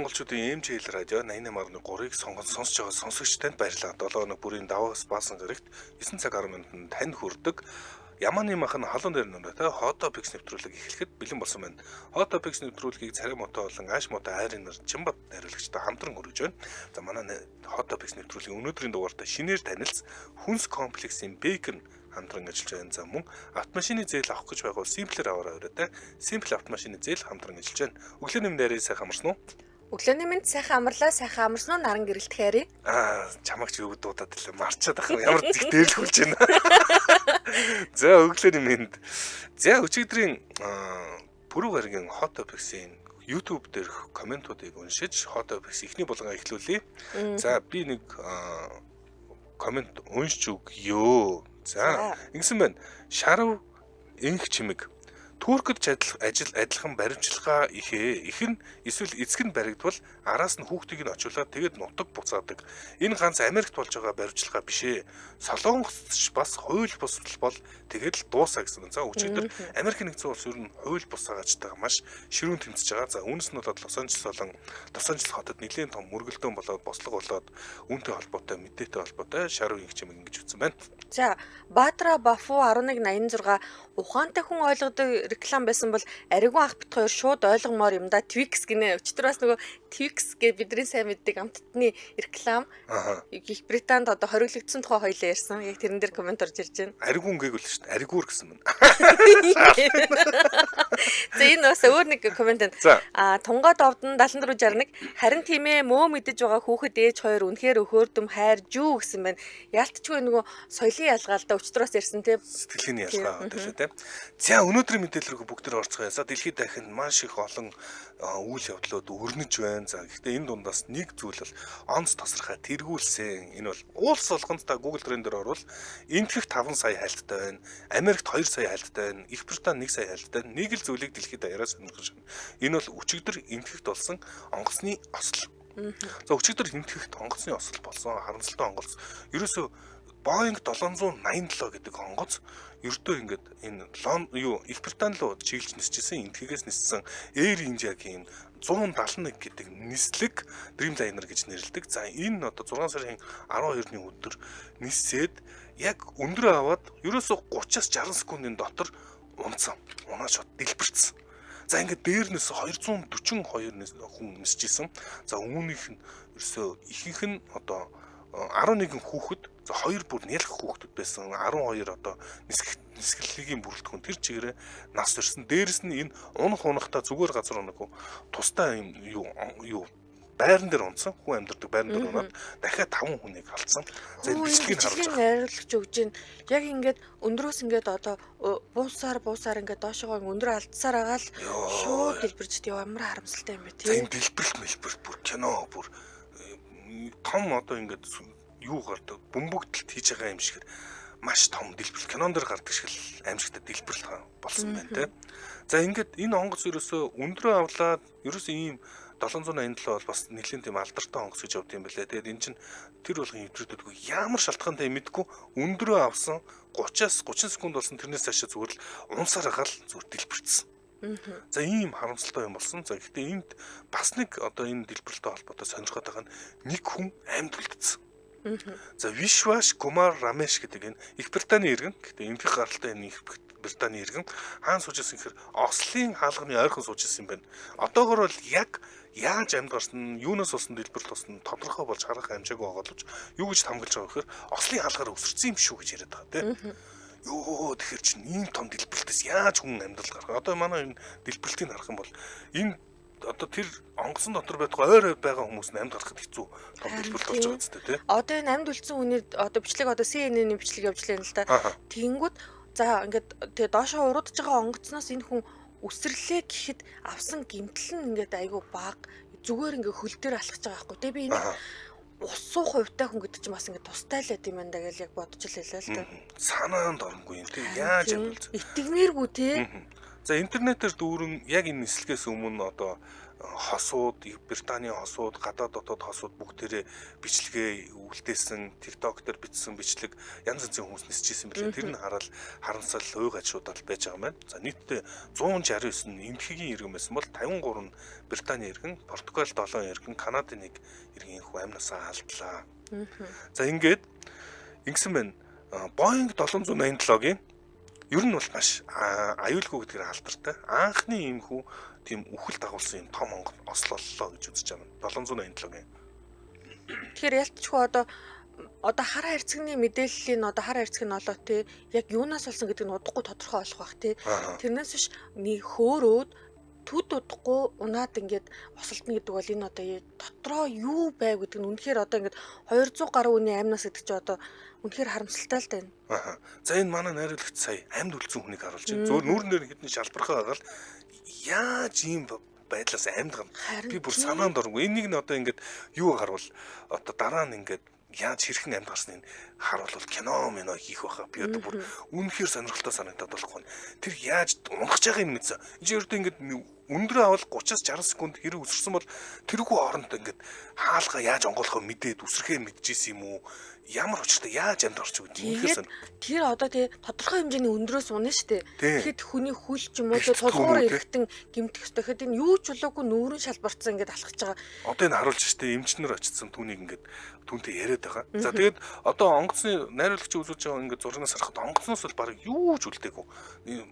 Монголчуудын MJL радио 88.3-ыг сонгон сонсож байгаа сонсогч танд баярлалаа. 7 хоног бүрийн даваас баасан гарагт 9 цаг 10 минутанд танд хүрдэг Яманы махан халуун дээр нүртэй Hot Topics нэвтрүүлэг эхлэхэд бэлэн болсон байна. Hot Topics нэвтрүүлгийг царай муутай болон ааш муутай айрын нар Чимбат найруулагчтай хамтран хүргэж байна. За манай Hot Topics нэвтрүүлгийн өнөөдрийн дугаартаа шинээр танилц Хүнс комплексийн Bacon хамтран ажиллаж байна. За мөн автомашины зээл авах гэж байгуул Simpler аваарай өрөөтэй. Simple автомашины зээл хамтран ажиллаж байна. Өглөөний мэнд арай сайхан амарсан уу? Өглөөний мэнд сайхан амарлаа, сайхан амарсан уу наран гэрэлт хайрыг. Аа, чамайг ч юу дуудаад илээ марчаад ах ямар зих дээрлэхүүлж байна. За өглөөний мэнд. За өчигдрийн Пүрэв гарагийн Hot Topics-ийн YouTube дээрх комментуудыг уншиж Hot Topics эхний булгаа эхлүүлье. За би нэг коммент уншиж өгье. За ингэсэн байна. Шарав энх чимэг. Туркд ажил адилхан баримтчилгаа ихээ. Их нь эсвэл эцэг нь баригдвал араас нь хүүхдийг нь очиулаад тэгээд нутаг буцаадаг. Энэ ганц Америкт болж байгаа баримтчилгаа биш ээ. Солонгост ч бас хууль бус бол тэгээд л дуусаа гэсэн. За өчигдөр Америк нэгдсэн улс ер нь хууль бус агачтайгаа маш ширүүн тэмцэж байгаа. За үүнээс нь болоод Лос Анжелес болон Лос Анжелес хотод нэлээд том мөргөлдөөн болоод бослого болоод үүнтэй холбоотой мэдээтэй холбоотой шаруу инх чимэг ингэж үтсэн байна. За Баатра Бафу 1186 ухаантай хүн ойлгодог реклам байсан бол аригун ах бит хоёр шууд ойлгомоор юм да. Twix гинэ. Өчигдөр бас нөгөө Twix гэж бидний сайн мэддэг амттны реклам Их Британд одоо хориглогдсон тухай хоёлаа ярьсан. Яг тэрэн дээр коммент орж ирж байна. Аригун гээгүүл шүү дээ. Аригуур гэсэн мэн. За энэ бас өөр нэг коммент байна. Аа тунгаа довдон 7461 харин тийм ээ мөө мэдэж байгаа хүүхэд ээж хоёр үнэхээр өхөөрдөм хайр жүү гэсэн байна. Яалтчгүй нөгөө соёлын ялгаа л да өчигдөр бас ярьсан тийм. Сэтгэлийн ялгаа гэдэг тийм. За өнөөдрийн мэдээлэл рүү бүгд орцгоё. За дэлхийд дахинд маш их олон үйл явдлууд өрнөж байна. За гэхдээ энэ дундаас нэг зүйл бол онц тасархай тэргүүлсэн. Энэ бол улс болгонд та Google Trend-ээр орвол Энэтхэгт 5 сая хайлттай байна. Америкт 2 сая хайлттай байна. Их Британи 1 сая хайлттай байна. Нэг л зүйлийг дэлхийд даяараа сонирхож байна. Энэ бол өчигдөр Энэтхэгт болсон онгоцны осол. За өчигдөр Энэтхэгт онгоцны осол болсон. Харамсалтай онгоц. Ерөөсөө Boeing 787 гэдэг онгоц ердөө ингээд энэ Их Британи руу чиглэж нисчихсэн, Энэтхэгээс ниссэн Air India-гийн 171 гэдэг нислэг Dreamliner гэж нэрлэдэг. За энэ одоо 6 сарын 12-ны өдөр нисээд яг өндрөө аваад ерөөсөө 30-аас 60 секундын дотор унтсан. Унаа шот дэлбэрсэн. За ингээд дээрнээс 242 хүн нисчихсэн. За үүнийх нь ерөөсөө ихэнх нь одоо 11 хүүхэд, за 2 бүр нялх хүүхдүүд байсан. 12 одоо нисгэлгийн бүрэлдэхүүн тэр чигээрээ нас өрсөн. Дээрэс нь энэ унах унахтаа зүгээр газар унаагүй. Тустай юм юу байран дээр унтсан. Хүн амьдардаг байран дээр унаад дахиад 5 хүнийг алдсан. За энэ бичлэгийг харж байгаа. Найруулагч өгж байна. Яг ингээд өндрөөс ингээд одоо буусаар ингээд доошогоо өндрөө алдсаар байгаа л шууд дэлбэрч яа ямар харамсалтай юм бэ тий. За энэ дэлбэрэлт мэлбэрт бүр кино бүр том одоо ингээд юу гардаг бөмбөгдөлт хийж байгаа юм шиг маш том дэлбэрэлт кинон дээр гардаг шиг л аимшигтай дэлбэрэлт болсон байна те. За ингээд энэ онгоц ерөөсөө өндрөө авлаад ерөөсөө ийм 787 бол бас нэлийн тийм алдартай онгоц гэж явд юм бэлээ. Тэгээд эн чинь тэр болгон эвдрүүддэггүй ямар шалтгаантай мэдгүй өндрөө авсан 30-аас 30 секунд болсон тэрнээс цаашаа зүгээр л унсаар хагаал зүгээр дэлбэрсэн. За ийм харамсалтай юм болсон. За гэхдээ энд бас нэг одоо энэ дэлбэрэлтэй холбоотой сонирхоод байгаа нь нэг хүн амьд үлдсэн. За Вишваш Кумар Рамеш гэдэг энэ Их Британий иргэн. Гэхдээ энэтхэг гаралтай энэ Их Британий иргэн хаан сууж исэн гэхээр Ослын хаалганы ойрхон сууж исэн юм байна. Одоогор бол яг яаж амьд гарсан, юунаас болсон дэлбэрэлт болсон тодорхой болж харах амжаагүй байгаа боловч юу гэж тамгалж байгаа гэхээр Ослын хаалгаар өсөрсөн юм шүү гэж яриад байгаа тийм. Йоо тэгэхээр чинь ийм том дэлбэрэлтээс яаж хүн амьдрал гарах. Одоо манай энэ дэлбэрэлтийг харах юм бол энэ одоо тэр онгоцон дотор байдаг ойр байгаа хүмүүс нь амьд гарахад хэцүү том дэлбэрэлт болж байгаа зү тэ. Одоо энэ амьд үлдсэн хүний одоо бичлэг одоо CNN-ийн бичлэг явж лээ л да. Тэгэнгүүт за ингээд тэгээ доошоо уруудж байгаа онгоцноос энэ хүн үсрэрлээ гэхэд авсан гэмтэл нь ингээд айгүй бага зүгээр ингээд хөл дээр алхаж байгаа байхгүй. Тэгээ би энэ ус суух хувьтай хүн гэдэг чинь бас ингээд тустай л байт юм байна да гэж яг бодож л байлаа л да. Санаанд оромгүй юм тий. Яаж юм бэ? Итгэмээргүй тий. За интернетээр дүүрэн яг энэ нислэгээс өмнө одоо хосууд, Британийн хосууд, гадаад дотоод хосууд бүгдээрээ бичлэгээ үлдээсэн, TikTok дээр бичсэн бичлэг янз янзын хүмүүс нисчихсэн билээ. Тэр нь хараад харамсал, уй гажуудал байж байгаа юм байна. За нийтдээ 169 нь Энэтхэгийн иргэн байсан бол 53 нь Британий иргэн, Португал 7 иргэн, Канадын 1 иргэн хүү амнасаа алдлаа. За ингээд ингэсэн байна. Boeing 787-гийн ер нь бол маш аюулгүй гэдгээр алдартай. Анхны иймхүү тийм үхэл дагуулсан юм том ослол боллоо гэж үзэж байгаа юм. 787-гийн. Тэгэхээр ялтчгүй одоо хар хайрцагны мэдээллийн одоо хар хайрцаг нь олоо те яг юунаас болсон гэдэг нь удахгүй тодорхой болох бах те. Тэрнээс биш нэг хөөрөөд төд удахгүй унаад ингээд осолдно гэдэг бол энэ одоо дотроо юу байв гэдэг нь үнэхээр одоо ингээд 200 гаруй хүний амнаас гэдэг чинь одоо үнэхээр харамсалтай л байна. Аа. За энэ манай найруулагч сая амьд үлдсэн хүнийг харуулж байна. Зөөр нүүрнээр хэдэн шалбархаа байгаа л яаж ийм байдлаас амьд гарна. Би бүр санаанд оргүй. Энийг нь одоо ингээд юу харуул одоо дараа нь ингээд яаж хэрхэн амьд гарсныг харуулвал кино мино хийх байхаа. Би одоо бүр үнэхээр сонирхолтой санагдаад болохгүй. Тэр яаж унах байгааг юм мэдсэн. Энд чинь ердөө ингээд өндрөө авал 30-аас 60 секунд хэрэг үсэрсэн бол тэрхүү оронд ингээд хаалга яаж онгойлохоо мэдээд үсрэхээ мэдчихсэн юм уу? Ямар учиртай яаж амьд гарч өгд юм үнэхээр тэр одоо тий тодорхой хэмжээний өндрөөс унаа штэ. Тэгэхэд хүний хөл ч юм уу тулгуур эрэхтэн гэмтэх ёстой. Тэгэхэд энэ юу ч болоогүй нүүрэн шалбарцсан ингээд алхаж байгаа. Одоо энэ харуулж штэ эмчнэр очсон түүнийг ингээд түүнтэй яриад байгаа. За тэгээд одоо онгоцны найруулагч үзүүлж байгаа ингээд зургаас харахад онгоцноос бол бараг юу ч үлдээгүй.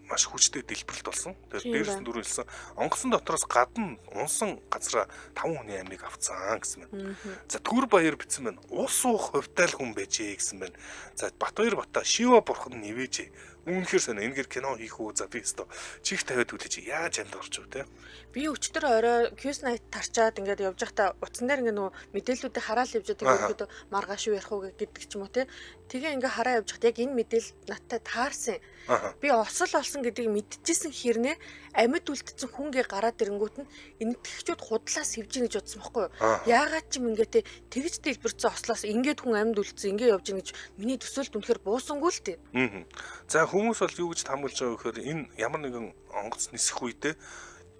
Маш хүчтэй дэлбэрэлт болсон. Тэгээд дээрээс нь дөрөв хэлсэн онгоцон дотроос гадна унсан газараа 5 хүний амийг авцсан гэсэн байна. За Түр баяр бичсэн байна. Ус уух хувьтай л хүн байжээ гэсэн байна. За Батбаяр бата Шива бурхан нэвэжээ. Үнэхээр сонио энэгээр кино хийх үү? За би өстө чих тавиад хүлээж яаж амьд орч вэ те? Би өчтөр орой Q's night тарчаад ингээд явж байхдаа утсан дээр ингээд нөгөө мэдээллүүдийг хараал явж байгаа ерөөдөө маргааш юу ярих уу гэдэг ч юм уу те. Тэгээ ингээд хараа явж байхад яг энэ мэдээлэл надтай таарсан. Би осол олсон гэдгийг мэдчихсэн хэрнээ амьд үлдсэн хүнгээ гараад ирэнгүүт нь энэтхэгчүүд худлаа сэвж гин гэж бодсон байхгүй юу? Яагаад ч юм ингээд те тэгж дэлбэрсэн ослоос ингээд хүн амьд үлдсэн ингээд явж гин гэж миний төсөөлт үнэхээр буусангүй л те. За хүмүүс бол юу гэж таамаглаж байгаа вэ гэхээр энэ ямар нэгэн онгоц нисэх үедээ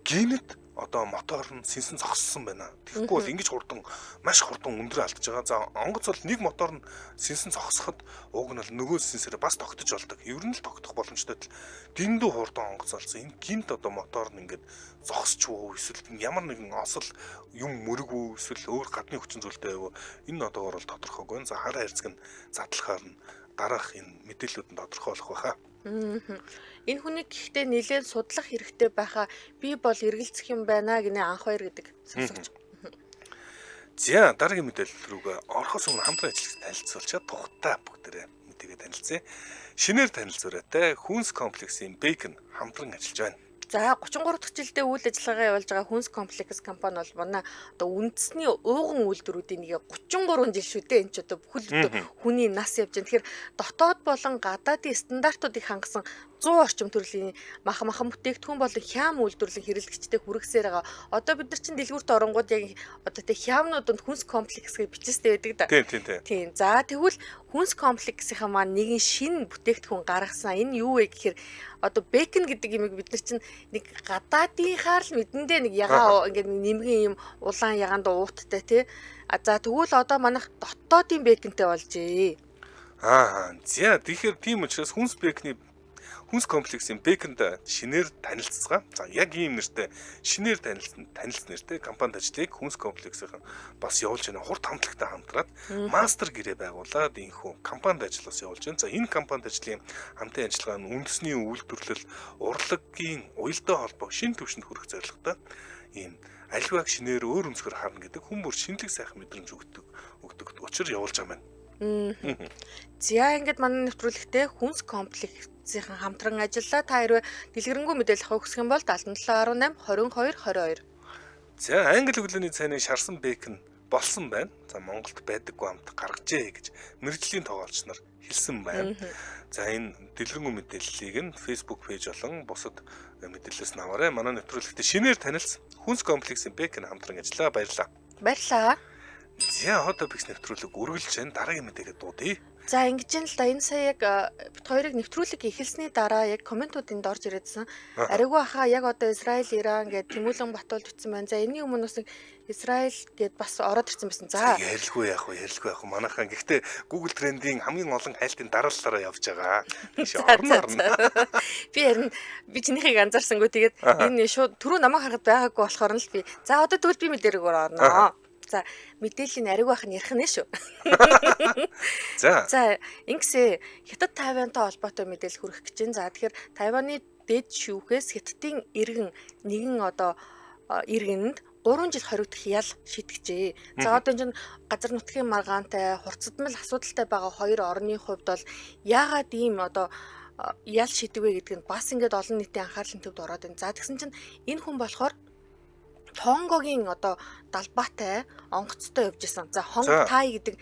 гинэт одоо мотор нь сэнсэн зогссон байна. Тэгэхгүй бол ингэж хурдан маш хурдан өндрөө алдаж байгаа. За онгоц бол нэг мотор нь сэнсэн зогсоход уг нь бол нөгөө сэнсээрээ бас тогтож болдог. Ер нь л тогтох боломжтой л дэндүү хурдан онгоц болсон. Энэ гинт одоо мотор нь ингээд зогсч үү эсвэл ямар нэгэн осол юм мөрөг үү эсвэл өөр гадны хүчин зүйлтэй байв. Энэ одоогор бол тодорхойгүй. За хар хайрцаг нь задлахаар нь дараах энэ мэдээллүүд нь тодорхой болох байхаа. Энэ хүнийг гэхдээ нэлээд судлах хэрэгтэй байхаа. Би бол эргэлзэх юм байна гинэ анх хоёр гэдэг сонсогч. За дараагийн мэдээлэл рүүгээ орохоос өмнө хамтран ажиллагч танилцуулчаад тухтай бүгдээрээ мэдээгээ танилцъя. Шинээр танилцуулаатай Хүнс комплексийн Бейкон хамтран ажиллаж байна. За 33 дахь жилдээ үйл ажиллагаа явуулж байгаа Хүнс комплекс компани бол манай одоо үндэсний ууган үйлдвэрүүдийн нэг 33 жил шүү дээ. Энэ ч одоо бүхэл хүний нас явж байна. Тэгэхээр дотоод болон гадаадын стандартуудыг хангасан 100 орчим төрлийн мах махан бүтээгдэхүүн болон хям үйлдвэрлэн хэрэглэгчдэд хүргэсээр байгаа. Одоо бид нар чинь дэлгүүрт оронгууд яг одоо тэг хямнуудад Хүнс комплекс гэж бичээстэй байдаг да. Тийм. За тэгвэл Хүнс комплексийнхаа маань нэгэн шинэ бүтээгдэхүүн гаргасан. Энэ юу вэ гэхээр одоо бекон гэдэг юмыг бид нар чинь нэг гадаадынхаар л мэдэндээ нэг ягаа ингээд нэмгэн юм улаан ягаанд ууттай тий. А за тэгвэл одоо манайх дотоодын беконтэй болжээ. Аа за тэгэхээр тийм учраас Хүнс бекны Хүнс комплексийн беконд шинээр танилцгаа. За яг ийм нэртэй шинээр танилцсан нэртэй компанид ажлыг Хүнс комплексийн бас явуулж байна. Хурд хамтлагтай хамтраад мастер гэрээ байгуулад энэхүү компанид ажил бас явуулж байна. За энэ компанид ажлын хамтын ажиллагаа нь үндэсний үйлдвэрлэл, урлагийн уялдаа холбоо шинэ түвшинд хүрэх зорилготой ийм аливааг шинээр өөр өнцгөр харна гэдэг хүн бүр шинэлэг сайхан мэдрэмж өгдөг учир явуулж байгаа юм байна. За ингээд манай нэвтрүүлэгтээ Хүнс комплексийн хамтран ажиллаа. Та хэрвээ дэлгэрэнгүй мэдээлэл авах хүсэх юм бол 7718 22 22. За англи өглөөний цайны шарсан бейкон болсон байна. За Монголд байдаггүй амт гаргажээ гэж мэргэжлийн тоглолч нар хэлсэн байна. За энэ дэлгэрэнгүй мэдээллийг нь Facebook пэйж болон бусад мэдээллээс нь аваарай. Манай нэвтрүүлэгтээ шинээр танилцсан Хүнс комплексийн бейкон хамтран ажиллаа. Баярлалаа. Баярлалаа. За Hot Topics нэвтрүүлэг үргэлж энэ дараагийн мэдээгээ дуудъя. За ингэж юм л да, энэ сая яг бит хоёрыг нэвтрүүлэг эхэлсний дараа яг комментууд энд орж ирээдсэн. Ариугүй хаа яг одоо Израиль, Иран гээд Тэмүүлэн Батуулд бичсэн байна. За энэний өмнө бас Израиль гээд бас ороод ирсэн байсан. За ярилгүй яах вэ? Ярилгүй яах вэ? Манайхан гэхдээ Google Trend-ийн хамгийн олон хайлтын дараалалаараа явж байгаа. Тийш орно. Би харин би чинийхийг анзаарсангүй. Тэгээд энэ шууд түрүү намайг харахад байгаагүй болохоор нь л би. За одоо тэгвэл би мэдэрэг орно. За мэдээллийн ариуг байх нь ярих нэ шүү. За. За ингэсээ Хятад Тайвантай холбоотой мэдээлэл хүргэх гэж байна. За тэгэхээр Тайваны дэд шүүхээс Хятадын иргэн нэгэн одоо иргэнд 3 жил хоригдох ял шийтгэжээ. За одоо энэ чинь газар нутгийн маргаантай, хурцдмал асуудалтай байгаа хоёр орны хувьд бол яагаад ийм одоо ял шийдвэ гэдг нь бас ингээд олон нийтийн анхаарлын төвд ороод байна. За тэгсэн чинь энэ хүн болохоор Тонгогийн одоо далбаатай онгоцтой явж исэн. За Хонг Тай гэдэг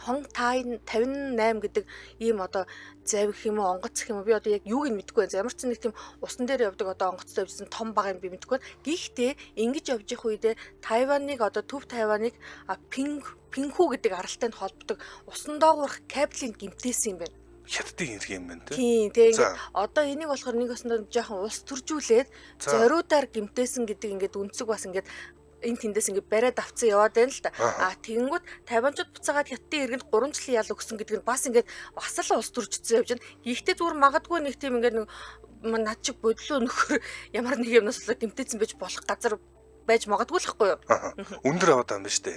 Хонг Тай 58 гэдэг ийм одоо завих юм уу онгоц гэх юм уу би одоо яг юуг нь мэдэхгүй байна. Ямар ч нэг тийм усан дээр явдаг одоо онгоцтой явжсэн том бага юм би мэдэхгүй байна. Гэхдээ ингэж явж явах үедээ Тайваныг одоо Төв Тайваныг Пингхүү гэдэг аралтай нь холбодог усан доогуурх кабелийн гимтээсэн юм байна. Хятадын иргэн юм байна тий. Тийм, тэгээ ингээд одоо энийг болохоор нэг осондоо жоохон улс төржүүлээд зориудаар гимтээсэн гэдэг ингээд үнцэг бас ингээд энэ тэндээс ингээд бариад авцсан яваад байна л да. А тэгэнгүүт Тайванчууд буцаагаад Хятадын иргэнд 3 жилийн ял өгсөн гэдэг нь бас ингээд бас л улс төржсөн явж байна. Гэхдээ зүгээр магадгүй нэг тийм ингээд нэг над чиг бодлоо нөхөр ямар нэг юмнаас болоод гимтээсэн байж болох газар байж магадгүй л хгүй юу? Өндөр аваад байгаа юм ба штэ.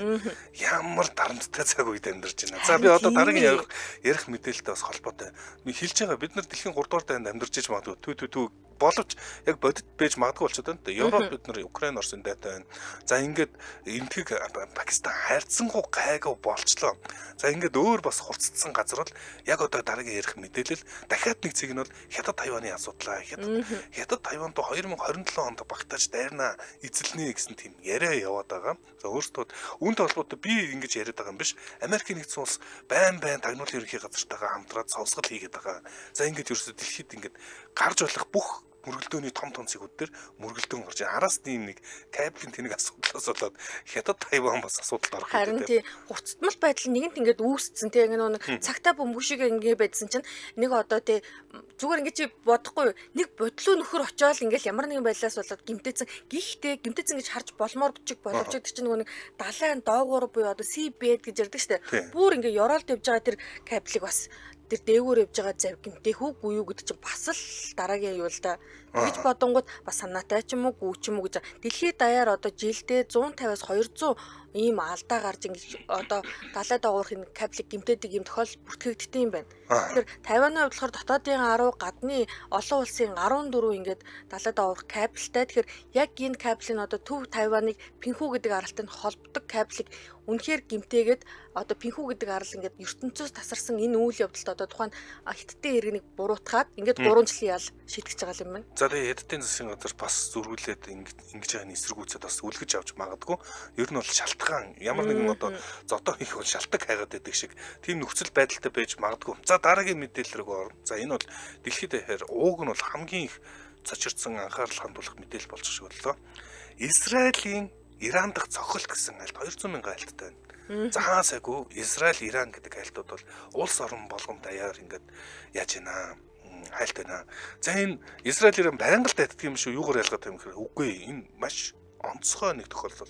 Ямар дарамттай цаг үед амьдарч байна. За би одоо дараагийн ярих мэдээлэлтэй бас холбоотой. Хэлж байгаа бид нар дэлхийн 3 дугаар дайнд амьдарч иж магадгүй. Түү түү түү боловч яг бодит байж магадгүй болчиход байна. Европ бид нар Украин, Оросын дайтай байна. За ингээд энтгэг Пакистан хайрцангуй гайгүй болчлоо. За ингээд өөр бас хурцдсан газар бол яг одоо дараагийн ярих мэдээлэл дахиад нэг цэг нь бол Хятад Тайваны асуудлаа. Хятад Тайванд 2027 онд багтааж дайрна эзэлнэ гэсэн тийм яриа яваад байгаа. За өөрсдөө үүнтэй холбоотой би ингэж яриад байгаа юм биш. Америкийн нэгдсэн улс байн тагнуулын ерөнхий газартайгаа хамтраад сонсгол хийгээд байгаа. За ингээд ерөөсөө дэлхийд ингээд гарч болох бүх мөргөлдөөний том том цэгүүд дээр мөргөлдөөн гарч араас тийм нэг кабелийн тэнэг асуудлаас болоод Хятад Тайван бас асуудалд орох гэдэг. Харин тий хурцтмал байдал нэгэнт ингээд үүсцэн тий ингээд нэг цагтаа бөмбөг шиг ингээд байдсан чинь нэг одоо тий зүгээр ингээд чи бодохгүй нэг бодлоо нөхөр очиод ингээд ямар нэгэн байдлаас болоод гимтээсэн. Гэхдээ гимтээсэн гэж харж болмоор бичиг боловч тэр чинь нөгөө нэг далайн доогуур буюу одоо seabed гэж ярьдаг штэ. Бүр ингээд ёроолд явж байгаа тэр кабелийг бас тэр дээгүүр явж байгаа зав гимтээх үгүй юу гэдэг чинь бас л дараагийн юу л да. Тэгж бодонгууд бас санаатай ч юм уу гүү ч юм уу гэж дэлхийд даяар одоо жилдээ 150-аас 200 ийм алдаа гарч ингэж одоо далай доогуурх энэ кабелийг гимтээдэг ийм тохиол бүртгэгддэг юм байна. Тэгэхээр Тайваны хувьд болохоор дотоодын 10, гадны олон улсын 14 ингээд далай доогуурх кабелтай. Тэгэхээр яг энэ кабелийн одоо Төв Тайваныг Пинхүү гэдэг аралтай нь холбодог кабелийг үнэхээр гимтээгээд одоо Пинхүү гэдэг арал ингээд ертөнцөөс тасарсан энэ үйл явдалд одоо тухайн Хятадын иргэнийг буруутгаад ингээд 3 жилийн ял шийтгэж байгаа юм байна. За тэгээ Хятадын засгийн газар бас зөргүүлээд ингэж байгаа нь эсэргүүцээд бас үлгэж авч магадгүй. Ер нь бол шалтгаан ямар нэгэн одоо зодоо хийх бол шалтгаан хайгаад байдаг шиг тийм нөхцөл байдалтай байж магадгүй. За дараагийн мэдээлэл рүү орно. За энэ бол дэлхийд дахиад ууг нь бол хамгийн их цочирдсан анхаарал хандуулах мэдээлэл болж шиг боллоо. Израилийн Иран дахь цохилт гэсэн айлт 200 мянган айлттай байна. За хаа сайгүй Израиль Иран гэдэг айлтууд бол улс орон болгон даяар ингээд яаж ийна хайлт байна. За энэ Израиль Иран байнга л дайтдаг юм шүү. Юугаар ялгаад юм гэхээр үгүй энэ маш онцгой нэг тохиолдол.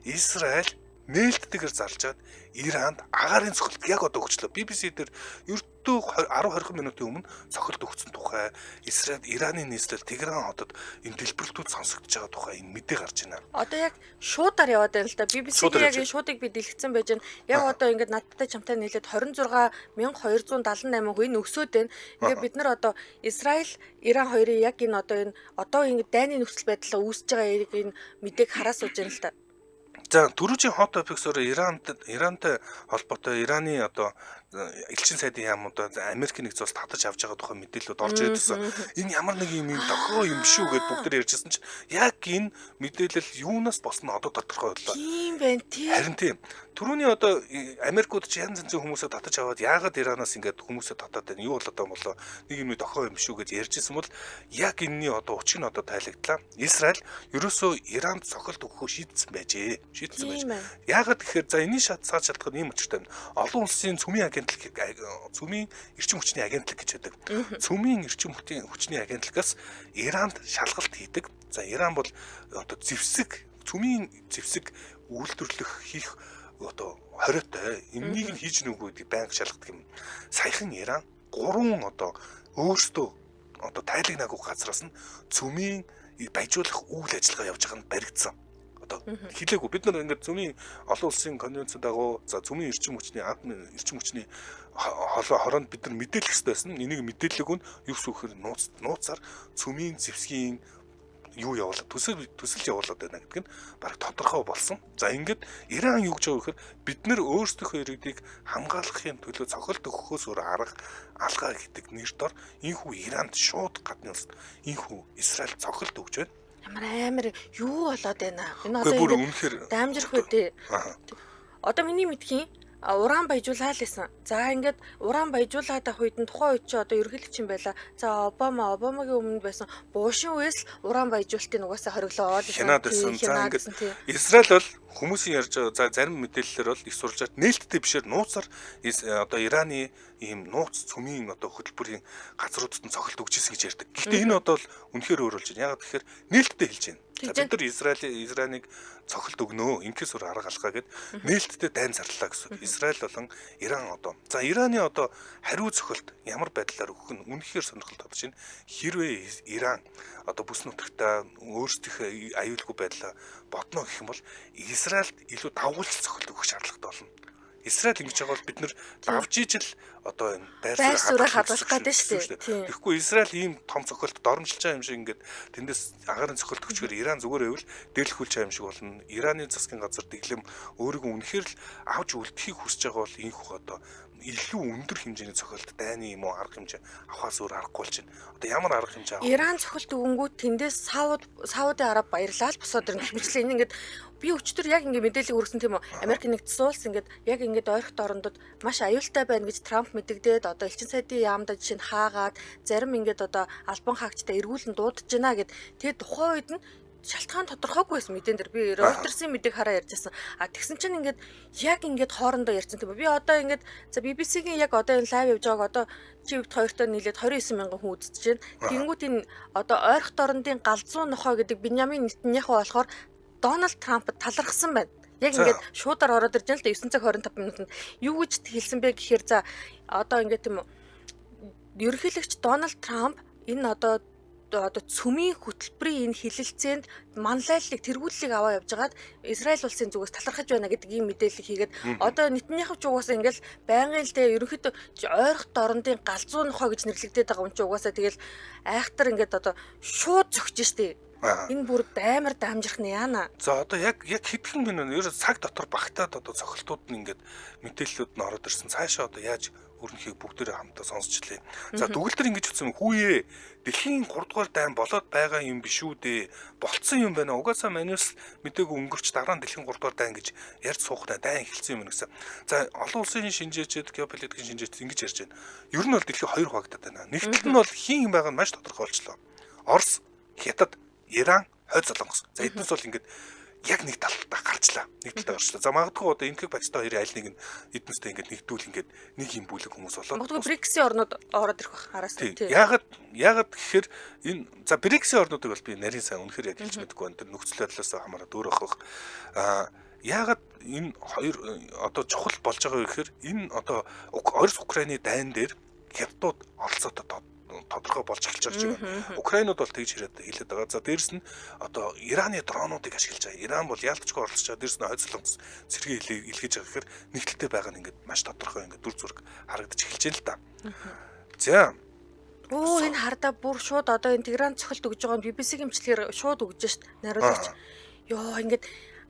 Израиль нээлттэйгээр зарлжаад Иранд агаарын цохилт яг одоо өгчлөө. BBC дээр ердөө 10 20 минутын өмнө цохилт өгсөн тухай Израиль Ираны нийслэл Тегеран хотод энэ дэлбэрэлтүүд сонсогдож байгаа тухай энэ мэдээ гарч байна. Одоо яг шуудаар яваад байна л да. BBC-ийн яг энэ шуудыг би дэлгэцсэн байж байна. Яг одоо ингээд надтай чамтай нийлээд 26278 хүн энэ өсөөд байна. Ингээд бид нар одоо Израиль Иран хоёрын яг энэ одоо энэ одоо ингээд дайны нөхцөл байдлаа үүсэж байгаа энэ мэдээг хараа сууж байна л да. За түрүүчийн Hot Topics-оор Ирантай холбоотой Ираны одоо элчин сайдын яамуудаа Америк нэгдсэн улс татаж авч байгаа тухай мэдээлэлүүд орж ирээд байсан. Энэ ямар нэг юм дохио юм биш үү гэд бүгд ярьжсэн чинь яг энэ мэдээлэл юунаас болсон нь одоо тодорхой боллоо. Тийм байна тий. Харин тийм. Түрүүний одоо Америкууд ч янз янзын хүмүүсээ татаж аваад яагаад Иранаас ингээд хүмүүсээ татаад байна? Юу болоод байгаа юм болоо? Нэг юм дохио юм шүү гэж ярьжсэн бол яг энэний одоо учир нь одоо тайлэгдлаа. Израиль ерөөсөө Иранд цохилт өгөхөө шийдсэн байжээ. Шийдсэн байж. Яагаад гэхээр за энэний шат цааш шалтгаан ийм учиртай байна. Олон улсын цөмийн агентлаг, цөмийн эрчим хүчний агентлаг гэж байдаг. Цөмийн эрчим хүчний агентлагаас Иранд шалгалт хийдэг. За Иран бол одоо зэвсэг, цөмийн зэвсэг үйлдвэрлэх хийх одоо хориотой. Энэнийг нь хийж нүггүй гэдгийг байнга шалгадаг юм. Саяхан Иран гурван одоо өөрсдөө одоо тайлагнаагүй газраас нь цөмийн баяжуулах үйл ажиллагаа явж байгаа нь баригдсан. Одоо хэлээгүй. Бид нар ингээд цөмийн олон улсын конвенцийн дагуу за цөмийн эрчим хүчний атом эрчим хүчний холоо хороонд бид нар мэдээлэх хэрэгтэй байсан. Энийг мэдээллэг нь юу гэсэн үхээр нууцаар цөмийн зэвсгийн юу явуулаад төсөл явуулаад байна гэдэг нь бараг тодорхой болсон. За ингээд Иран юу гэж байгаа гэхээр бид нэр өөрсдийнхөө иргэдийг хамгаалахын төлөө цохилт өгөхөөс өөр арга алгаа гэдэг нэр дор энхүү Иранд шууд гадны улсад энхүү Израиль цохилт өгч байна. Ямар амар юу болоод байна. Энэ одоо бүр үнэхээр дамжирх үү дээ. Одоо миний мэдхийн уран баяжуулаа л гэсэн. За ингээд уран баяжуулаад авах үед нь тухайн үед чи одоо ерөнхийлөгч юм байла. За Обамагийн өмнө байсан Бушийн үеэс л уран баяжуулалтын угаасаа хориглоо л гэсэн. Хянаад байсан. За ингээд Израиль бол хүмүүсийн ярьж байгаа за зарим мэдээллээр бол их сурвалжаар нээлттэй бишээр нууцаар одоо Ираны ийм нууц цөмийн одоо хөтөлбөрийн газруудад нь цохилт өгч ирсэн гэж ярьдаг. Гэхдээ энэ одоо л үнэхээр өөр болж байна. Яагаад гэхээр нээлттэй хэлж байна. За бид нар Израилийг цохилт өгнө. Инкээс өөр арга алхаа гэд нээлттэй дайн зарлаа гэсэн. Израиль болон Иран одоо. За Ираны одоо хариу цохилт ямар байдлаар өгөх нь үнэхээр сонирхолтой болж байна. Хэрвээ Иран одоо бүс нутагтаа өөрсдийнхөө аюулгүй байдлаа бодно гэх юм бол Израильд илүү давгуулж цохилт өгөх шаардлагатай болно. Израиль ингэж байгаа бол бид нэр давж ижил одоо энэ байр суурь хадгалах гэдэг шүү дээ. Тэгэхгүй Израиль ийм том цохилт доромжилж байгаа юм шиг ингээд тэндээс агаарын цохилт өчгөр Иран зүгээр байвал дээрлэхүүлж байгаа юм шиг болно. Ираны засгийн газар дэглэм өөрийгөө үнэхээр л авч үлдэхийг хүсэж байгаа бол энэхүү одоо илүү өндөр хэмжээний цохилт дайны юм уу арга хэмжээ авахаас өөр аргагүй болж байна. Одоо ямар арга хэмжээ авах? Иран цохилт өгөнгүүт тэндээс Сауди Араб баярлаа л босоод ирнэ. Хэмжлээ энэ ингээд би өчтөр яг ингээд мэдээлэл хүргэсэн тийм үү? Америк нэгдсэн улс ингээд яг ингээд ойрхот орондод маш аюултай байна гэж Трамп мэдэгдээд одоо элчин сайдын яамдаа жишээ нь хаагаад зарим ингээд одоо албан хаагчтай эргүүлэн дуудаж байна гэд. Тэгээ тухайн үед нь шалтгаан тодорхойгүй байсан мэдэн дээр би Reuters-ийн мэдээг хараа ярьжсэн. А тэгсэн чинь ингээд яг ингээд хоорондоо ярьсан тийм үү. Би одоо ингээд за BBC-гийн яг одоо энэ лайв явж байгааг одоо чи бит хоёртой нийлээд 29 мянган хүн үзэж байна. Тэнгүүт энэ одоо ойрхот орондын галзуу нохой гэдэг Беньямин Нетаньяху болохоор Дональд Трампд талархсан байна. Яг ингээд шуудаар ороод ирж байна л да 9 цаг 25 минутанд. Юу гэж хэлсэн бэ гэхээр за одоо ингээд тийм үү. Ерөнхийлөгч Дональд Трамп энэ одоо цөмийн хөтөлбөрийн энэ хилэлцээнд манлайллыг тэргүүллийг аваа явж байгаад Израиль улсын зүгээс талархаж байна гэдэг ийм мэдээлэл хийгээд одоо Нетаньяху ч угаасаа ингээл байнгын л дээ ерөнхийдөө ойрхот орондын галзуу нохой гэж нэрлэгдээд байгаа юм чи угаасаа тэгэл айхтар ингээд одоо шууд зөгч штэ. Энэ бүр амар дамжирх нь яана. За одоо яг хэдхэн минут ер цаг дотор багтаад одоо цохилтууд нь ингээд мэдээллүүд нь ороод ирсэн. Цаашаа одоо яаж өрнөхийг бүгдээрээ хамтдаа сонсчлээ. За дүгэл төр ингэж утсан хүүе дэлхийн 3 дугаар дайн болоод байгаа юм биш үү дээ. Болцсон юм байна. Угаасаа манус мдээгүй өнгөрч дараа нь дэлхийн 3 дугаар дайн гэж ярьж суух дайн эхэлсэн юм гэсэн. За олон улсын шинжээчд, геополитикийн шинжээчд ингэж ярьж байна. Ер нь бол дэлхий хоёр хуваагдаад байна. Нэг тал нь бол хин юм байгаа нь маш тодорхой болчлоо. Орос, Хятад, Иран, Хойд Солонгос. За эднээс бол ингээд яг нэг талдаа гарчлаа. Нэг талдаа гарчлаа. За магадгүй одоо Энхэг Пакистан хоёрын аль нэг нь эднээстэй ингээд нэгдүүл ингээд нэг юм бүлэг хүмүүс болоод. Магадгүй БРИКС-ийн орнууд ороод ирэх бах араас тий. Яагаад гэхээр энэ за БРИКС-ийн орнуудыг бол би нарийн сайн үнэхээр яг хэлж мэдэхгүй байна. Тэр нөхцөл байдлаас хамаарат өөр ах. Аа яагаад энэ хоёр одоо чухал болж байгаа вэ гэхээр энэ одоо Орос Украины дайн дээр хятадууд оролцоотой тодорхой болж эхэлж байгаа юм. Украинууд бол тэгж хэлээд байгаа. За дээрэс нь одоо Ираны дронуудыг ашиглаж байгаа. Иран бол яалтчгүй оролцож байгаа. Дээрэс нь Хойд Солонгос цэргээ илгээж байгаа гэхээр нэгтэлтэй байгаа нь ингээд маш тодорхой ингээд дүр зураг харагдаж эхэлж байна л да. За. Оо энэ хардаа бүр шууд одоо энэ Тегеран цохилт өгж байгаа нь BBC-ийн имчилгээр шууд өгж шít найруулагч. Йоо ингээд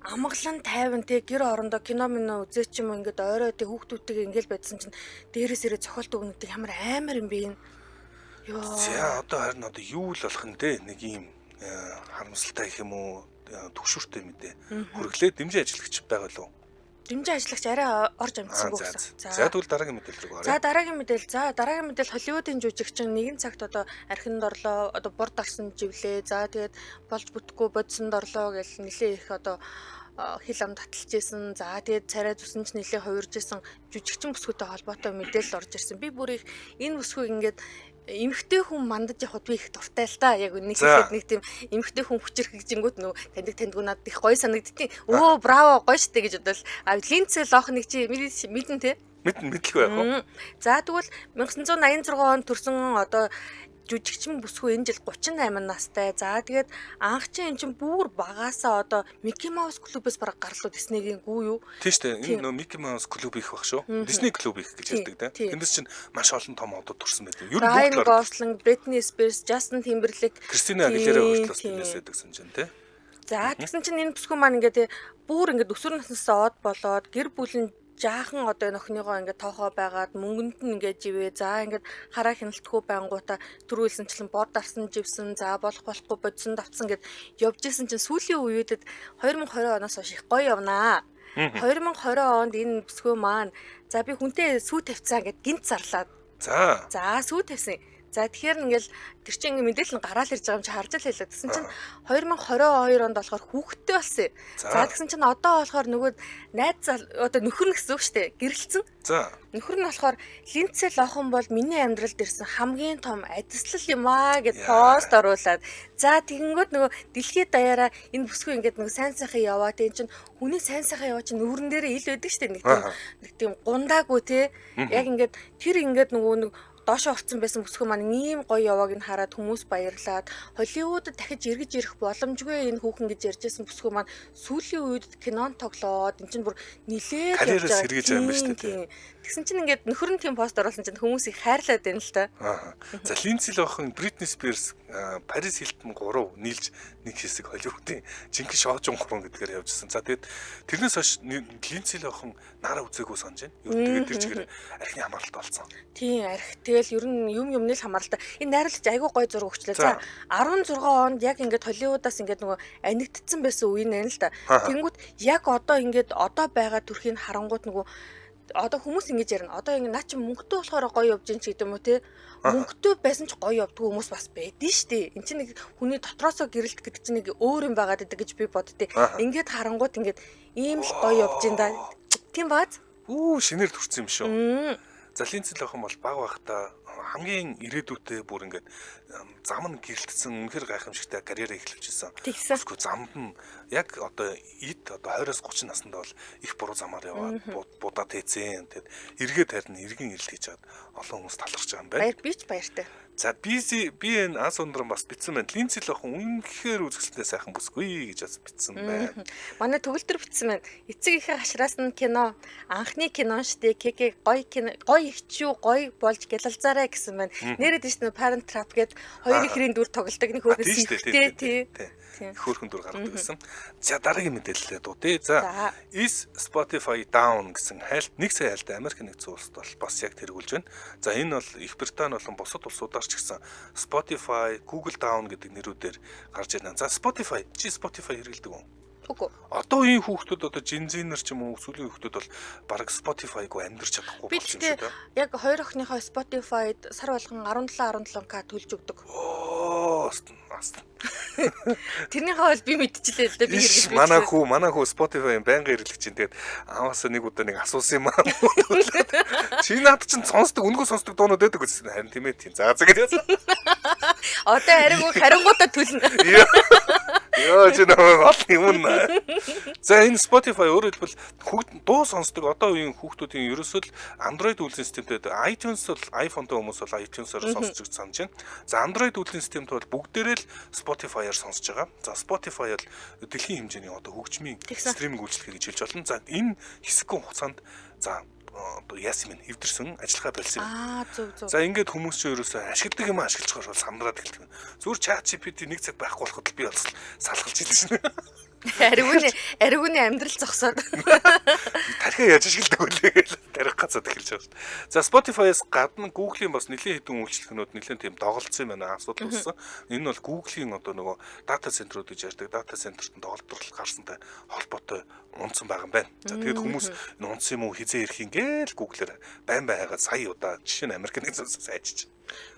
Амгалан тайван те гэр орондоо кино минь үзээч юм ингээд ойроо те хүүхдүүдтэйгээ ингээл байдсан чинь дээрээс ирээ цохолт өгнөдөг ямар амар юм бэ энэ. Йоо. За одоо харин одоо юу л болох юм те нэг юм харамсалтай гэх юм уу төгшөртэй мэдээ. Хүргэлээ дэмжин ажиллагч байгаа лу. Дэмжин ажиллагч арай орж амжсангүй гэсэн. За тэгвэл дараагийн мэдээлэл рүү оръё. За дараагийн мэдээлэл. За дараагийн мэдээлэл Холливуудын жүжигчин нэгэн цагт одоо архинд орлоо, одоо бор дарсан живлээ. За тэгээд болж бүтэхгүй бодсонд орлоо гэл нилээ их одоо хил ам таталж исэн. За тэгээд царай зүсэн ч нилээ хувирж исэн жүжигчин бүсгүйтэй холбоотой мэдээлэл орж ирсэн. Би бүр их энэ бүсгүйг ингээд эмэгтэй хүн мандаж явахад би их дуртай л та. Яг нэг хэлэхэд нэг тийм эмэгтэй хүн хүчирхэгжингүүт нөө таньдаг таньдгүй надад их гоё санагддیں۔ Өө браво гоё штэ гэж бодвол а Линдсей Лохныг чи мэдэн те? Мэдэн мэдлгүй яг уу. За тэгвэл 1986 онд төрсэн одоо жүжигчин бүсгүй энэ жил 38 настай. За тэгээд анх чинь эн чинь бүр багаасаа одоо Микки Маус клубээс бараг гарлуу Диснейгийн гүү юу? Тийм шүү дээ. Энэ нөө Микки Маус клуб их баг шүү. Дисней клуб их гэж ярьдаг те. Тэндээс чинь маш олон том одод төрсэн байдаг. Ер нь бүгд л Гослинг, Бритни Спирс, Жастин Тимберлейк, Кристина Агилера хүртэл бас тэндээс байдаг сан чинь те. За тэгсэн чинь энэ бүсгүй маань ингээд бүр ингээд өсвөр наснаасаа од болоод гэр бүл нь жаахан одоо нөхнийгөө ингээд тоохоо байгаад мөнгөнд нь ингээд живээ. За ингээд хараа хяналтгүй байнгуутаа түрүүлсэнчлэн бор дарсан живсэн. За болох болохгүй бодсон давтсан гэд явж исэн чинь сүүлийн үеүүдэд 2020 оноос хойш их гоё явнаа. 2020 онд энэ бүсгүй маань за би хүнтэй сүү тавьцаа гэд гинт зарлаад. За сүү тавьсан. За тэгэхээр ингээл тэр чинь ингээ мэдээлэл нь гараал ирж байгаа юм чи харж л хэлээ. Тэгсэн чинь 2022 онд болохоор хүүхэдтэй болсон. За тэгсэн чинь одоо болохоор нөгөө найз одоо нөхөр нь гэсэн үг шүү дээ. Гэрэлцэн. За. Нөхөр нь болохоор Линдсей Лохан бол миний амьдралд ирсэн хамгийн том адислал юм аа гэд пост оруулаад. За тэгэнгүүт нөгөө дэлхийд даяараа энэ бүсгүй ингээд нөгөө сайн сайхан яваа. Тэг чинь хүний сайн сайхан яваа чинь нүүрэн дээрээ ил байдаг шүү дээ. Нэг тийм гундаагүй те. Яг ингээд тэр ингээд нөгөө нэг доошоо орцсон байсан бүсгүй маань ийм гоё явааг нь хараад хүмүүс баярлаад Холливуудад дахиж эргэж ирэх боломжгүй энэ хүүхэн гэж ярьжсэн бүсгүй маань сүүлийн үед кинон тоглоод эн чинь бүр нилээд явж байгаа сэргийж байгаа юм байна шүү дээ. Тэгсэн чинь ингээд нөхөр нь тийм пост оруулсан чинь хүмүүс их хайрлаад байна л та. Аа. За Линдси Лохан, Бритни Спирс, Парис Хилтон 3 нийлж нэг хэсэг Холливуудын жинхэнэ шоожун 3 гэдгээр явжсэн. За тэгээд тэрнээс хойш Линдси Лохан нараа үзээгүй санаж байна. Ер нь тэгээд тэр чигээр архины хамааралтай болсон. Тийм арх тэгэл ер нь юм юмны л хамааралтай. Энэ найруулагч айгүй гой зураг өгчлээ. За 16 онд яг ингээд Холливуудаас ингээд нөгөө анигдсан байсан үе нэ л да. Тэнгүүт яг одоо ингээд одоо байгаа төрхийг харангуут нөгөө одоо хүмүүс ингэж ярина. Одоо ингэ наа чи мөнгөтэй болохоор гоё явж гин ч гэдэг юм уу те. Мөнгөтэй байсан ч гоё явдгүй хүмүүс бас байдэн штэ. Энд чинь нэг хүний дотроосоо гэрэлт гэдэг чинь нэг өөр юм байгаад байдаг гэж би боддتي. Ингээд харангуут ингээд ийм л гоё явж гин да. Тийм бааз. Үу шинээр төрсэн юм шүү. За Линдси Лохан бол баг байхдаа хамгийн ирээдүйтэй бүр ингээд зам нь гэрэлтсэн үнэхэр гайхамшигтай карьераа эхлүүлж ирсэн. Тэгэхгүй замд нь яг одоо эд одоо 20-оос 30 наснд бол их буруу замаар яваад будаа тээцэн. Тэгэд эргээд харин эргэн ирэлт хийж чад олон хүмүүс талархаж байгаа юм байна. Баяр би ч баяртай. За би энэ ас ундран бас битсэн байна. Линдси Лохан үнэхээр үзэсгэлэнтэй сайхан бүсгүй гэж бас битсэн байна. Манай төгөлдөр битсэн байна. Эцэг ихээ хашраас нь кино анхны кино штэ КК гоё кино гоё ихчүү гоё болж гялалзаарай гэсэн байна. Нэрээд нь Parent Trap гээд хоёр ихрийн дүр тоглодог нэг хөөрхөн тий тий. Хөөрхөн дүр гаргадаг гэсэн. За дараагийн мэдээлэлээ дуудъя. За Is Spotify down гэсэн хайлт 1 сая хайлт Америк нэгдсэн улсад бол бас яг тэргүүлж байна. За энэ бол Их Британи болон бусад улсуудаар ч гэсэн Spotify, Google down гэдэг нэрүүдээр гарч ирнэ. За Spotify чи Spotify хэрэглэдэг үү? Үгүй. Одоо энэ хүүхдүүд одоо Gen Z-нэр ч юм уу сүүлийн хүүхдүүд бол бараг Spotify-гүй амьдарч чадахгүй болсон юм шиг дээ. Яг хоёр охиныхоо Spotify-д сар болгон 17 17к төлж өгдөг. Оо ас. Тэрнийхээ бол би мэдчихлээ л дээ би хэрэглэж. Манай хүү Spotify-ын байнгын хэрэглэгч чинь тэгээд ааваасаа нэг удаа нэг асуусан юм аа. Чи над чинь сонсдог, өнгөө сонсдог дуунууд байдаг гэсэн. Харин тийм ээ тийм. За за гэж. Одоо харингуудаа төлнө. Йоо чи нөө гол юм нэ. За энэ Spotify өөрөөр хэлбэл хүүхд дуу сонсдог одоо үеийн хүүхдүүдийн ерөөсөө л Android үйлдвэрлэлийн системтэй iTunes бол iPhone-той хүмүүс бол iTunes-оор сонсож гэж санаж байна. За Android үйлдвэрлэлийн системтэй бол бүгдээрээ л Spotify-аар сонсож байгаа. За Spotify бол дэлхийн хэмжээний одоо хөгжмийн стриминг үйлчилгээ гэж хэлж болно. За энэ хэсэгхэн хугацаанд за одоо яасан юм эвдэрсэн ажиллагаа болсон юм. Аа зөв зөв. За ингээд хүмүүс ч ерөөсөө ашигладаг юм ашиглаж байгаа бол сандраад эхэлдэг. Зүгээр ChatGPT нэг цаг байхгүй болоход л би бас салгалж илсэн. Аривны амьдрал зогсоод. Тархиа яаж ашигладаг вэ гэж тарих гацаад эхэлж байгаа шүү дээ. За Spotify-аас гадна Google-ийн бас нэлээд хэдэн үйлчлэгнүүд нэлээд тийм доголдсон юм байна. Асуудал үүссэн. Энэ нь бол Google-ийн одоо нөгөө дата центрүүд гэж ярьдаг. Дата центрт нь доголдол гарсантай холбоотой унтсан байгаа юм байна. За тэгээд хүмүүс энэ унтсан юм уу хизээ ирэх юм гээл Google-ээр байн байгаад сая удаа жишээ нь Америк нэгдсэн улсаас айчиж.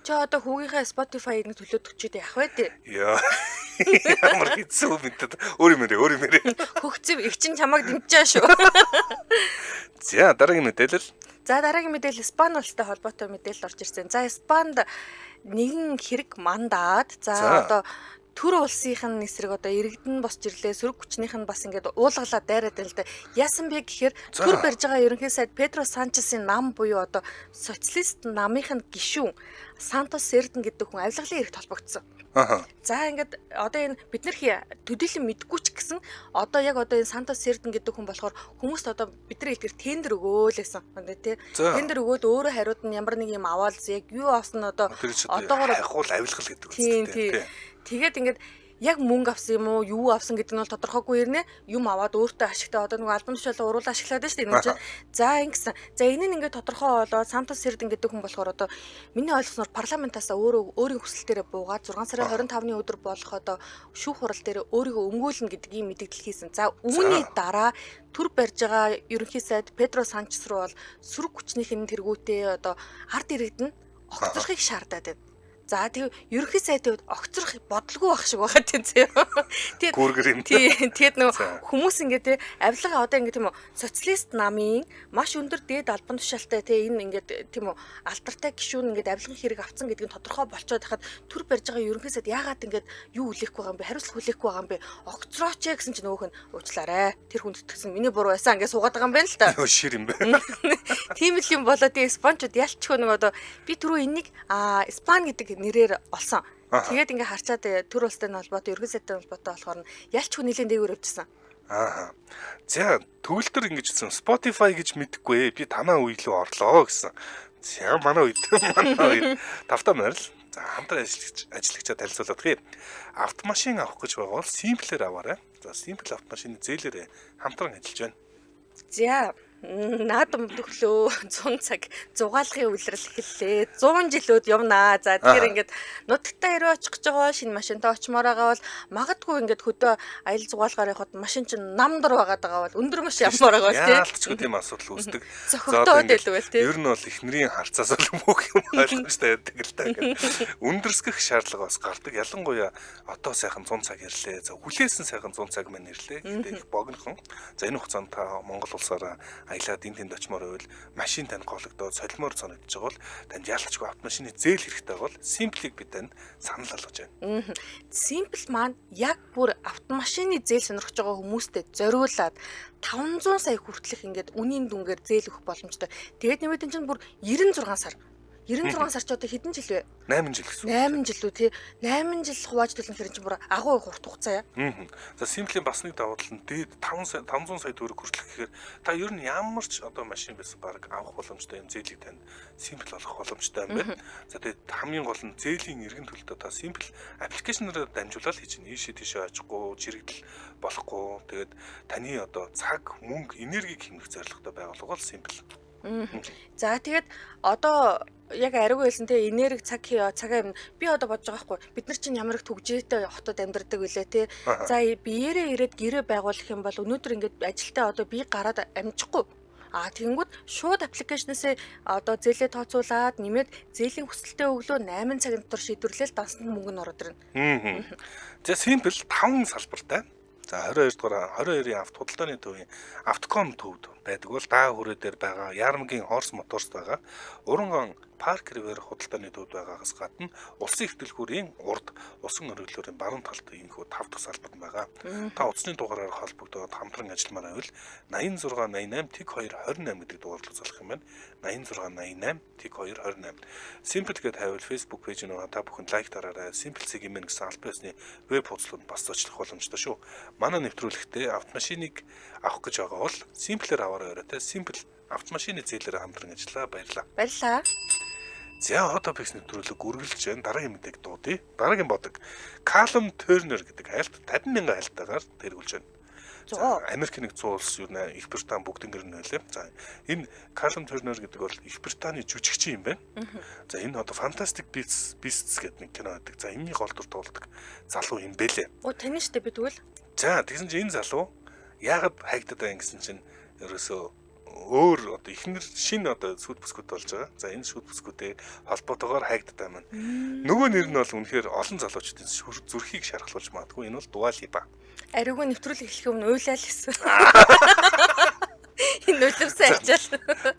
Чи одоо хүүгийнхээ Spotify-ыг нэг төлөөд өчөөд яах вэ дээ? Яа. Ямар хэцүү мэдээд өөр юм ярэ, өөр юм ярэ. Хөгцөв их чинь чамайг дэмжээ шүү. За дараагийн мэдээлэл. За дараагийн мэдээлэл Испани улстай холбоотой мэдээлэл орж ирсэн. За Испанд нэгэн хэрэг мандаад за одоо төр улсынх нь эсрэг одоо иргэдэн босч ирлээ, сөрөг хүчнийх нь бас ингээд уулгалаа дайраад байна л да. Яасан бэ гэхээр төр барьж байгаа ерөнхий сайд Педро Санчесын нам буюу одоо социалист намынх нь гишүүн Сантос Серден гэдэг хүн авилгалын эрхт холбогдсон. За ингээд одоо энэ бид нар төдийлөн мэдгүй ч гэсэн одоо яг одоо энэ Сантос Серден гэдэг хүн болохоор хүмүүст одоо бидний хэлдгээр тендер өгөөлээсэн. Тий. Тендер өгөөд өөрөө хариуд нь ямар нэг юм аваад яг юу авсан нь одоо одоогоор хайхуул авилгал гэдэг үстэй тий. Тэгээд ингээд яг мөнгө авсан юм уу, юу авсан гэдэг нь бол тодорхойгүй ирнэ. Юм аваад өөртөө ашигтай одоо нөгөө албан тушаалаа уруулаа ашиглаад байна шүү дээ энэ чинь. За ингэсэн. За энэ нь ингээд тодорхой болоод Сантос Серден гэдэг хүн болохоор одоо миний ойлгосноор парламентаасаа өөрөө өөрийн хүсэлтээрээ буугаад 6 сарын 25-ны өдөр болох одоо шүүх хурал дээр өөрийгөө өмгөөлнө гэдэг ийм мэдээлэл хийсэн. За үүний дараа төр барьж байгаа ерөнхий сайд Педро Санчес руу бол сөрөг хүчнийх нь тэргүүтээ одоо ард иргэд нь огцрохыг шаардаад байна. За тэг ерөнхий сайдын хувьд огцрох бодлого байх шиг байгаа тийм зөө. Тэгээд гүргэр юм. Тийм тэгээд нөгөө хүмүүс ингээд те авилга одоо ингээд тийм үү социалист намын маш өндөр дээд албан тушаалтай те энэ ингээд тийм үү алдартай гишүүн ингээд авилгын хэрэг авцсан гэдгийг тодорхой болчоод хахад төр барьж байгаа ерөнхий сайд яагаад ингээд юу хүлээхгүй байгаа юм бэ? Хариуцлага хүлээхгүй байгаа юм бэ? Огцрооч ээ гэсэн чинь нөгөөх нь уучлаарай. Тэр хүн зүтгэсэн миний буруу байсан ингээд суугаад байгаа юм байна л та. Йоо шир юм бэ. Тийм л юм болоо тий испанчууд ялчгүй нөгөө одоо би түрүү энийг испан гэдэг нэрээр олсон. Тэгээд ингээ харчаад төр улстай холбоотой, ерөнхий сайдтай холбоотой болохоор нь ялч хүн нэлээд дээгүүр явчихсан. Аа. За төгөлдөр ингэж хэлсэн. Spotify гэж мэдэхгүй. Би танаа үе лүү орлоо гэсэн. За манай үед манай үед тавтаа морил. За хамтран ажиллагчаа танилцуулах юм. Автомашин авах гэж байгаа бол Simple-ээр аваарай. За Simple автомашины зээлээр хамтран ажиллаж байна. За наадам төглөө 100 цаг зугаалгын үлрэл эхэллээ. 100 жилүүд явнаа. За тэгэхээр ингээд нутагтаа хэрэг очих гэж байгаа шинэ машинтай очимоор байгаа бол магадгүй ингээд хөдөө аялал зугаалгаар явхад машин чинь нам дор байгаад байгаа бол өндөр маш явмаар байгаа бол тий. Яалтчгүй тийм асуудал үүсдэг. За дэлгүй байл тий. Ер нь бол эхнэрийн харцаас л бүх юм ойлгомжтой байдаг л та. Өндөрсгөх шаардлага бас гардаг. Ялангуяа одоо сайхан 100 цаг ирлээ. За хүлээсэн сайхан 100 цаг маань ирлээ. Гэхдээ их богинохон. За энэ хугацаанд та Монгол улсаараа аялаад энэ тэнд очимоор байвал машин танд гологдоод солимоор санагдаж байгаа бол танд яалтчгүй автомашины зээл хэрэгтэй бол Simple-ийг би танд санал болгож байна. Simple маань яг бүр автомашины зээл сонирхож байгаа хүмүүстээ зориулаад 500 сая хүртэлх ингээд үнийн дүнгээр зээл өгөх боломжтой. Тэгээд нэмээд энэ чинь бүр 96 сар. 96 сар ч одоо хэдэн жил вэ? 8 жил гэсэн. 8 жил үү тий. 8 жил хувааж төлнө хэрэг чинь бүр агуу их урт хугацаа яа. За Simple-ийн бас нэг давуу тал нь дээд 500 сая төгрөг хүртэлх гэхээр та ер нь ямар ч одоо машин байсан баг авах боломжтой юм зээлийг танд Simple олгох боломжтой юм байна. За тэгээд хамгийн гол нь зээлийн эргэн төлөлтөө та Simple аппликейшнээр дамжуулаад хийж байна. Ийшээ тийшээ очихгүй, чирэгдэл болохгүй. Тэгээд таны одоо цаг, мөнгө, энергийг хэмнэх зорилготой байгууллага бол Simple. За тэгээд одоо яг ариуг хэлсэн те энерги цаг цагаа юм би одоо бодож байгаа хгүй бид нар чинь ямар их түгжээтэй хотод амьдардаг үлээ те. За биеэрээ ирээд гэрээ байгуулах юм бол өнөөдөр ингээд ажилдаа одоо би гараад амжихгүй. А тэгэнгүүт шууд аппликейшнээсээ одоо зээлээ тооцоолаад нэмээд зээлийн хүсэлтээ өглөө 8 цагийн дотор шийдвэрлээл дансанд мөнгө нь ороод ирнэ. За Simple 5 салбартай. За 22 дугаар 22-ийн авто худалдааны төвийн Автоком төвд байдаг бол даа хүрээ дээр байгаа Яармгийн Horse Motors байгаа. Уранган Парк River худалдааны төвд байгаагаас гадна улсын их дэлгүүрийн урд усан өргөлөөрийн баруун талд ийхүү 5 дахь салбар нь байгаа. Та утасны дугаараар холбогдоод хамтран ажилламаар байвал 86 88 тэг 2 28 гэдэг дугаар руу залах юм байна. 86 88 тэг 2 28. Simple гэдээ тавиул Facebook пэйж нь та бүхэнд лайк дараарай. Simple CGM гэсэн албан ёсны веб хуудаслууд бас зочлох боломжтой шүү. Манай нэвтрүүлэгтээ автомашиныг авах гэж байгаа бол Simple-ээр аваарай өрөөтэй. Simple автомашины зээлээр хамтран ажиллаа. Баярлалаа. Баярлалаа. За одоо Pix нэвтрүүлэг үргэлжлэж байна. Дараагийн мэдээг дуудъя. Дараагийн бодог Callum Turner гэдэг айлт 50,000 айлтайгаар тэргүүлж байна. За Америк нэгдсэн улс юу нэ Их Британи бүгднгэр нь байлээ. За энэ Callum Turner гэдэг бол Их Британий жүжигчин юм байна. За энэ одоо Fantastic Beasts гэдэг нэг кино байдаг. За энэний гол дүр тоглодог залуу юм бэлээ. Оо тань штэ би тэгвэл. За тэгсэн чинь энэ залуу яагаад хайгдаад байгаа юм гэсэн чинь ерөөсөө өөр одоо ихнэр шинэ одоо сүд бүсгүүд болж байгаа. За энэ сүд бүсгүүдээ холбоотойгоор хайгдаад байгаа маань. Нөгөө нэр нь бол үнэхээр олон залуучдын зүрхийг шархлуулж магадгүй. Энэ бол Dua Lipa. Ариугүй нэвтрүүлэг эхлэх өмнө уйлаа л гэсэн. Энэ үлэмсэн ачаал.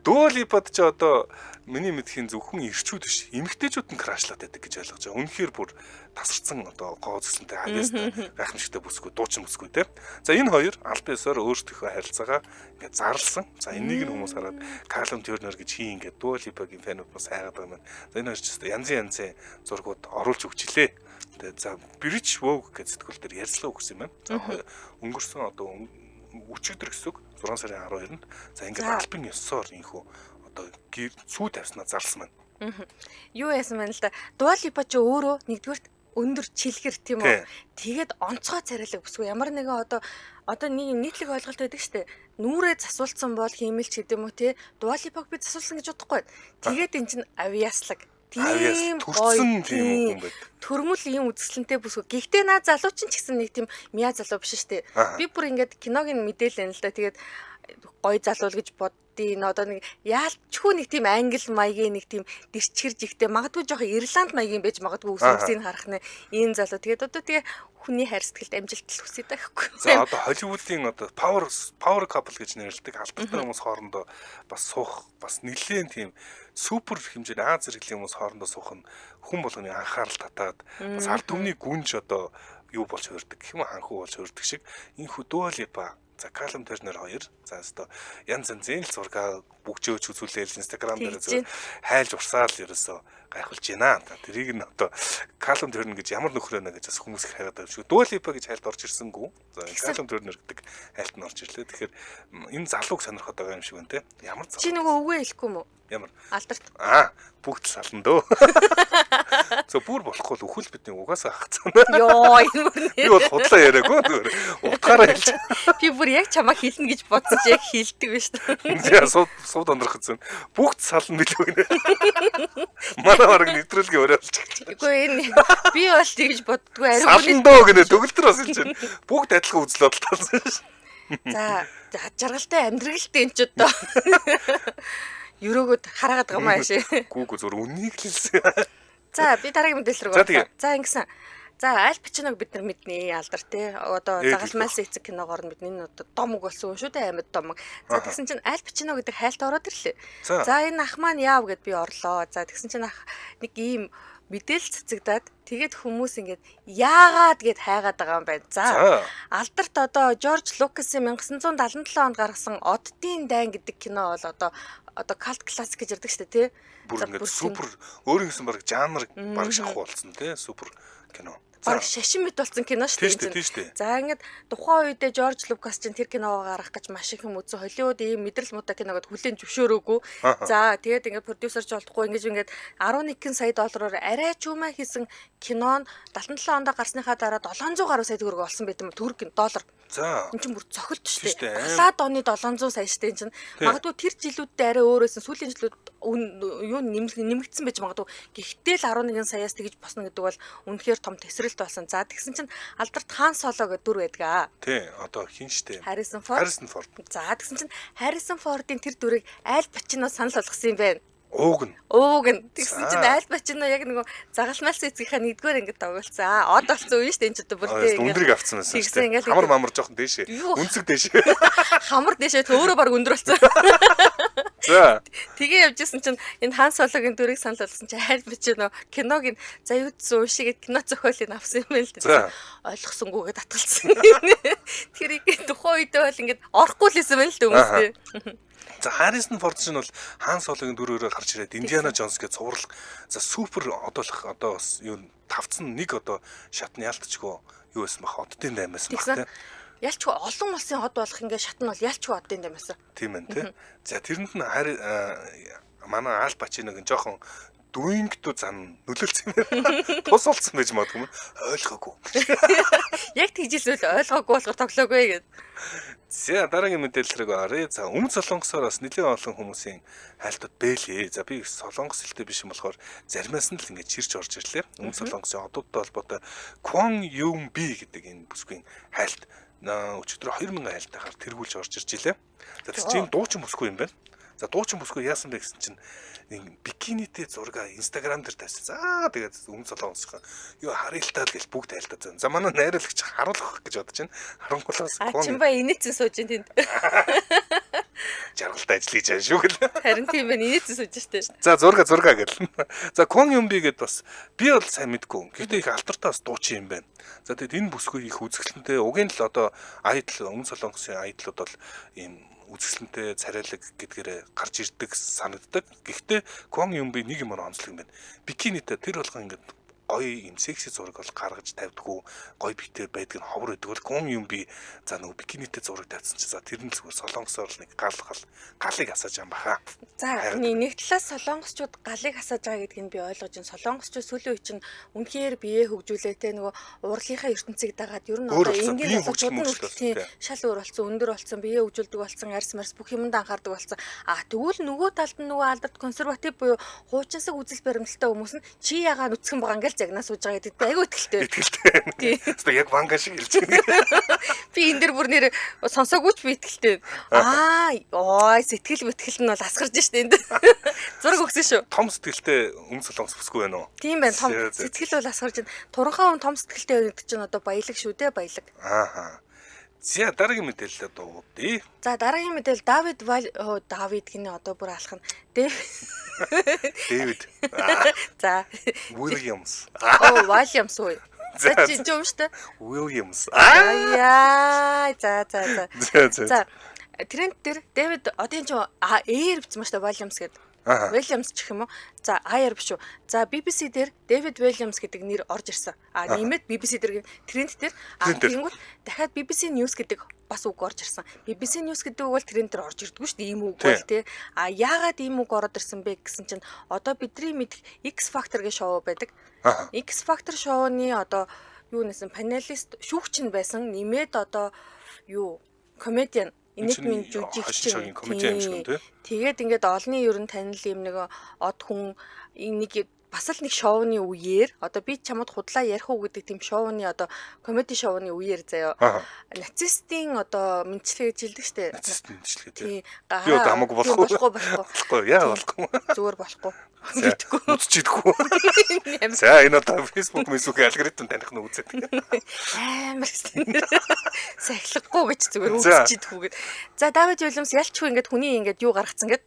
Dua Lipa-д ч одоо миний мэдхийн зөвхөн эрчүүд биш, эмэгтэйчүүд нь крашлаад байдаг гэж ойлгож байгаа. Үнэхээр бүр тасарсан одоо гоо зүсэнтэй хагьяастай гайхамшигтай бүсгүй, дуучин бүсгүй те. За энэ хоёр аль биесээр өөрсдийнхөө харилцаагаа ингээд зарлсан. За энийг нь хүмүүс хараад Callum Turner гэж хин ингээд Dua Lipa-гийн фанууд бас хайгаад байгаа юм байна. За энэ хоёр ч гэсэн янзын янзын зургууд оруулж өгчлээ. Тэгээ за British Vogue гэж сэтгүүл дээр ярьцлага өгсөн юм байна. За өнгөрсөн одоо өчигдөр гэсэн үг 6 сарын 12-нд за ингээд албан ёсоор инхүү одоо сүү тавьснаа зарлсан байна. Юу яасан бэ л да. Dua Lipa ч өөрөө нэгдүгüрт өндөр чилгэр тийм үү. Тэгээд онцгой царайлаг бүсгүй. Ямар нэгэн одоо нэг нийтлэг ойлголт байдаг штэ. Нүрээ засуулсан бол хиймэлч гэдэг юм уу те. Dua Lipa-г би засуулсан гэж бодохгүй. Тэгээд эн чинь авьяаслаг. Тийм гоё тийм хүн байдаг. Төрмөл ийм үзэсгэлэнтэй бүсгүй. Гэхдээ наа залуучин ч гэсэн нэг тийм мя залуу биш штэ. Би бүр ингээд киног нь мэдээлэн л да. Тэгээд гоё залуу л гэж боддیں۔ Одоо нэг яалчгүй нэг тийм англи маягийн нэг тийм дэрчгэр жигтэй магадгүй жоохон Ирланд маягийн байж магадгүй үсгсийг харах нэ ийм залуу. Тэгээд одоо тэгээ хүний хайр сэтгэлд амжилт л хүсье даа гэхгүй. За одоо Холливуудын одоо power couple гэж нэрлэдэг алдартай хүмүүс хоорондоо бас суух бас нэлээд тийм супер хэмжээний Аа зэрэглэлийн хүмүүс хоорондоо суух нь хүн болгоны анхаарал татаад бас ард түмний гүнж одоо юу болж хуурдаг гэх юм уу ханхүү болж хуурдаг шиг энэ Dua Lipa за Callum Turner хоёр за өстой янз янзын л зураг бүгжөөч үзүүлээл Instagram дээр зөв хайлж урсаал ерөөсөө гайхуулж байна. Тэрийг нь одоо Callum Turner гэж ямар нөхөр байна гэж бас хүмүүс их хайгаад байгаа юм шиг. Dua Lipa гэж хайлт орж ирсэнгүү. За Callum Turner гэдэг хайлт нь орж ирлээ. Тэгэхээр энэ залууг сонирхоод байгаа юм шиг байна те. Ямар залуу? Чи нөгөө үгээ хэлэхгүй юм уу? Ямар? Алдарт. Аа, бүгд сална дөө. Зөв бүр болохгүй л үхэл бидний угаасаа хацсан. Йоо, энэ бүр би бол худлаа яриаггүй зүгээр. Утгаараа хэлж. Би бүр яг чамайг хэлнэ гэж бодсон чи яг хэлдэг биш үү? За сууд ондрох гэсэн. Бүгд сална билүү гинэ. Манай бараг нэвтрүүлгийн өрөө болчих. Үгүй энэ би бол тэгж боддгоо ариу. Сална дөө гинэ төгөлтөр бас хэлж байна. Бүгд адилхан үзэл бодолтой болсон шин. За жаргалтай амьдралтай энэ ч одоо. Өрөөгөөд хараагаад байгаа юм аашээ. Гүү зур үннийг л хэлсэн. За би дараагийн мэдээлэл рүү орлоо. За ингэсэн. За Аль Пачиног бид нар мэднэ алдар те. Одоо загалмайлсан эцэг киногоор нь мэднэ. Энэ одоо домог болсон юм шүү дээ амьд домог. За тэгсэн чинь Аль Пачино гэдэг хайлт ороод ирлээ. За энэ ах маань яав гэд би орлоо. За тэгсэн чинь ах нэг ийм мэдээлэл цэцэгдээд тэгээд хүмүүс ингээд яагаад гэд хайгаад байгаа юм байна. За алдарт одоо Жорж Лукасын 1977 онд гаргасан Оддын дайн гэдэг кино бол одоо калт классик гэж ярьдаг шүү дээ тий. Бүр ингээд супер өөрийн гэсэн баг жанр баг шахуу болсон тий супер кино. Бараг шашин мэт болсон кино шүү дээ. За ингээд тухайн үедээ Жорж Лукас чинь тэр киногоо гаргах гэж маш их юм үзсэн. Холливуд ийм мэдрэл муутай кино гэдээ хүлээн зөвшөөрөөгүй. За тэгээд ингээд продюсер ч болдохгүй ингэж ингээд 11 сая доллараар арай ч юмаа хийсэн кино нь 77 онд гарсныхаа дараа 700 гаруй сая төгрөг олсон байт юм төгрөг доллар. За. Энд чинь бүр цохилт шүү дээ. 70-аад оны 700 сая шүү дээ энэ чинь. Магадгүй тэр жилүүддээ арай өөр байсан. Сүүлийн жилүүд юу нэмэгдсэн байж магадгүй. Гэхдээ л 11 саяас тэгж босно гэдэг бол үнэхээр том тесрэлт болсон. За тэгсэн чинь алдарт Хан Соло гэдэг дүр байдаг аа. Тий, одоо хин штэ. Харрисон Форд. Харрисон Форд. За тэгсэн чинь Харрисон Фордын тэр дүрийг Аль Пачино санал болгосон юм байна. Ууг нь. Ууг нь. Тэгсэн чинь Аль Пачино яг нөгөө загалмайлсан эцгийнхаа нэгдүгээр ингээд тоглолцсон. Аа, од болсон үе шүү дээ энэ ч одоо бүр тий. Өндрийг авцсан байсан шүү дээ. Хамар мамар жоохон дээшээ. Үнцэг дээшээ. Хамар дээшээ өөрөө баг өндөр болсон. За. Тэгээ явжсэн чинь энэ Хан Сологийн дүрийг санал болгосон чинь Аль Пачино киног нь за юу гэсэн уншигээд кино зохиолыг авсан юм байна л дээ. Ойлгосонгүйгээ татгалцсан. Тэр тухайн үедээ бол ингээд орохгүй л байсан байна л дээ хүмүүс тий. За Харрисон Форд чинь бол Хан Сологийн дүрээрээ гарч ирээд Индиана Джонс гэж цуврал за супер одоолох одоо бас юу тавцсан нэг одоо шатны ялтчгүй юу байсан бах оддын дайм байсан бах тий. Ялчгүй олон улсын хот болох ингээд шат нь бол ялчгүй оддын дайм байсан. Тийм ээ тий. За тэрэнд нь манай Аль Пачиногийн жоохон Doing to зан нөлөөлсөн юм байна. Тус болсон байж магадгүй юм. Ойлгоогүй. Яг тэгжилвэл ойлгоогүй болохоор тоглоогүй гэд. За дараагийн мэдээлэл рүү оръё. За Өмнөд Солонгосоор бас нэлээд олон хүмүүсийн хайлтууд бэлээ. За би солонгос хэлтэй биш юм болохоор заримаас нь л ингэж чирч орж ирлээ. Өмнөд Солонгосын одуудтай холбоотой Kwon Yum Би гэдэг энэ бүсгүйн хайлт өчигдөр 2000 хайлтаар тэргүүлж орж ирж илээ. За тэр чинь дуучин бүсгүй юм байна. За дуучин бүсгүй яасан бэ гэсэн чинь нэг бикинитэй зураг Instagram дээр тавьсан. За тэгээд Өмнөд Солонгосынхаа юу харъя л таа гэл бүгд хайлтаа. За манай найруулагч харуулах гэж бодож байна. Харангуулаас Чин ба инээдсэн сууж ин тэнд. Жаргалтай ажил хийж байгаа шүү гэл. Харин тийм байна, инээдсэн сууж штэ. За зурга зурга гэл. За Kwon Yum Би гэд бас би бол сайн мэдгүй. Гэхдээ их алдартай бас дуучин юм байна. За тэгэд энэ бүсгүй их үзэсгэлэнтэй угийн л одоо idol Өмнөд Солонгосын idol ууд бол ийм үзэсгэлэнтэй царайлаг гэдгээрээ гарч ирдэг санагддаг. Гэхдээ Kwon Yum Би нэг юм онцлог юм байна. Бикинитэй тэр болгон ингээд гоё юм секси зураг бол гаргаж тавьдаггүй, гоё биетэй байдаг нь ховор байдаг бол Kwon Yum Би за нөгөө бикинитэй зураг тавьсан чи за тэр нь л зүгээр солонгосоор л нэг гал гал галыг асааж юм баха. За нэг талаас солонгосчууд галыг асааж байгаа гэдгийг би ойлгож байна. Солонгосчууд сүүлийн үе чинь үнэхээр бие хөгжүүлээ те нөгөө уурлынхаа ертөнцийг дагаад ер нь одоо энгийн залуучууд нь хүртэл шал өөр болсон, өндөр болсон, бие хөгжүүлдэг болсон, арьс марс бүх юмд анхаардаг болсон. А тэгвэл нөгөө талд нь нөгөө алдарт консерватив буюу хуучинсаг үзэл баримталтай хүмүүс нь чи ягаа нүцгэн байгаа ингээл загнаа сууж байгаа гэдэгт айгүй итгэлтэй. Итгэлтэй. Хэвээ яг ванга шиг хэлж байна. Би энэ дэр бүр нэр сонсоогүй ч би итгэлтэй. Аа, ой сэтгэл мэтгэл нь бол асгарч штэ энд. Зураг өгсөн шүү. Том сэтгэлтэй Өмнөд Солонгос бүсгүй байна уу? Тийм байна. Том сэтгэл бол асгарч байна. Туранхай хүн том сэтгэлтэй байна гэдэг чинь одоо баялаг шүү дээ, баялаг. Ааха. За дараагийн мэдээлэлээ дуудъя. За дараагийн мэдээлэл Давид Давид гинэ одоо бүр алах нь. Дэвид. За. Уильямс. Оо, Уильямс уу. За чи юм шүү дээ. Уильямс. Аа. За за за. За. Тренд дээр Дэвид одоо энэ чинь Air бичсэн ба шүү дээ Уильямс гэдэг. Уильямс ч гэх юм уу? За Air биш үү? За BBC дээр Дэвид Уильямс гэдэг нэр орж ирсэн. А нэмээд BBC дээр тренд дээр а тэгэнгүүт дахиад BBC News гэдэг бас үг орж ирсэн. BBC News гэдэг үг бол тренд дээр орж ирдэггүй шүү дээ. Ийм үг бол тий. А яагаад ийм үг ороод ирсэн бэ гэсэн чинь одоо бидний мэдэх X Factor гэх шоу байдаг. X Factor шоуны одоо юу нэсэн панелист шүүгч нь байсан. Нэмээд одоо юу комедиан инээдмийн жүжигчин комедиан юм шиг тий. Тэгээд ингээд олонний ер нь танил юм нэг од хүн нэг бас л нэг шоуны үеэр одоо би чамд худлаа ярих уу гэдэг тийм шоуны одоо комеди шоуны үеэр заяа. Нацистын одоо мэдчилгээ гэж хэлдэг штэ. Нацист мэдчилгээ тий. Би одоо хамаагүй болохгүй. Болохгүй. Яа болохгүй. Зүгээр болохгүй. Мэдгүй. Үзчихдэггүй. За энэ одоо Facebook мэсүүгийн алгоритм таних нь үзээд. Амар сахилахгүй гэж зүгээр үзчихдэггүй гэд. За Давид Уильямс ялчгүй ингээд хүний ингээд юу гаргацсан гэд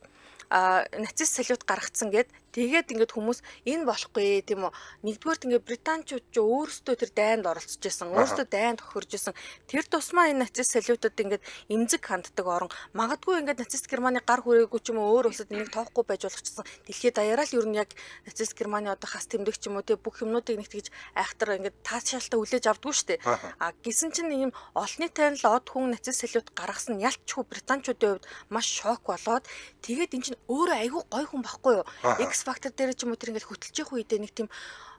нацист салют гаргацсан гэд тэгээд ингээд хүмүүс энэ болохгүй тийм үү. Нэгдүгээрт ингээд британчууд ч өөрсдөө тэр дайнд оролцож исэн, өөрсдөө дайнд хохирж исэн. Тэр тусмаа энэ нацист салютад ингээд эмзэг ханддаг орон магадгүй ингээд нацист Германы гар хүрээгүй ч юм уу өөр улсад энийг тоохгүй байж болох ч гэсэн дэлхийд даяараа л ер нь яг нацист Германы одоо хас тэмдэг ч юм уу те бүх юмнуудыг нэг тэгж айхтар ингээд таашаалтай хүлээж авдаггүй шүү дээ. А гисэн чинь ийм олонний танил од хүн нацист салют гаргасан нь ялчгүй британчуудын хувьд маш шок болоод тэгээд эн чинь өөрөө айгүй гой хүн байхгүй юу? X Factor дээр ч юм уу тэр ингээд хөтөлж явах үедээ нэг тийм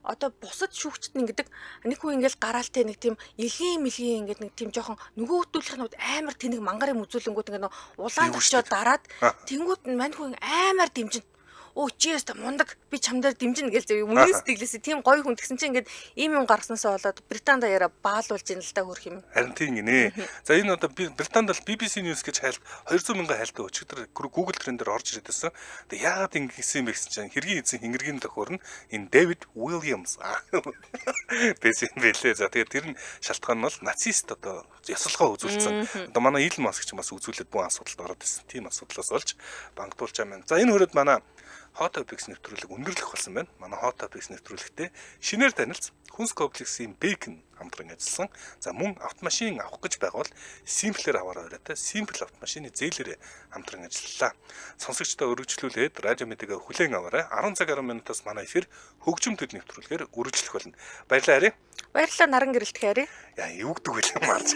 одоо бусад шүүгчд нь ингэдэг нэг хүн ингээд гараалтай нэг тийм илгийн мэлгийн ингээд нэг тийм жоохон нөгөө хөтөлөх нь амар тэнэг мангар юм үзүүлэнгүүт ингээд улаан төвчөө дараад тэнгууд мань хүн амар дэмжин. Өө чи яста мундаг би чам дээр дэмжинэ гэл зөв үнэн сэтгэлээсээ тийм гоё хүн тэгсэн чинь ингээд ийм юм гаргаснасаа болоод Британд даяараа баалуулж ин л да хөрх юм. Харин тийм гинэ. За энэ одоо Британд бол BBC News гэж хайлт 200 мянган хайлтаа өчигдөр Google Trend-ээр орж ирээд байсан. Тэгээ яагаад ингэсэн юм бэ гэсэн чинь хэргийн эзэн хингэргийн тохиор нь энэ Дэвид Уильямс байсан юм бэлээ. За тэгээ тэр нь шалтгаан нь бол нацист одоо ёслолгоо үзүүлсэн. Одоо манай Илон Маск ч бас үзүүлээд бүх асуудалд ороод ирсэн. Тийм асуудлаас болж бангтуулж байгаа юм. За энэ хүрээд манай Hot Topics нэвтрүүлэг өндөрлөх болсон байна. Манай Hot Topics нэвтрүүлэгтээ шинээр танилц Хүнс комплексийн Bacon хамтран ажилласан. За мөн автомашин авах гэж байгавал Simple-ээр аваарай яриатай. Simple автомашины зээлээрээ хамтран ажиллалаа. Сонсогчдоо өргөжлүүлээд радио мэдэгээ хүлээн аваарай. 10 цаг 10 минутаас манай эфир хөгжимтэд нэвтрүүлгээр үргэлжлэх болно. Баярлалаа Ари. Баярлалаа наран гэрэлтэх Ари. Яа, юу гэдэг вэ марч.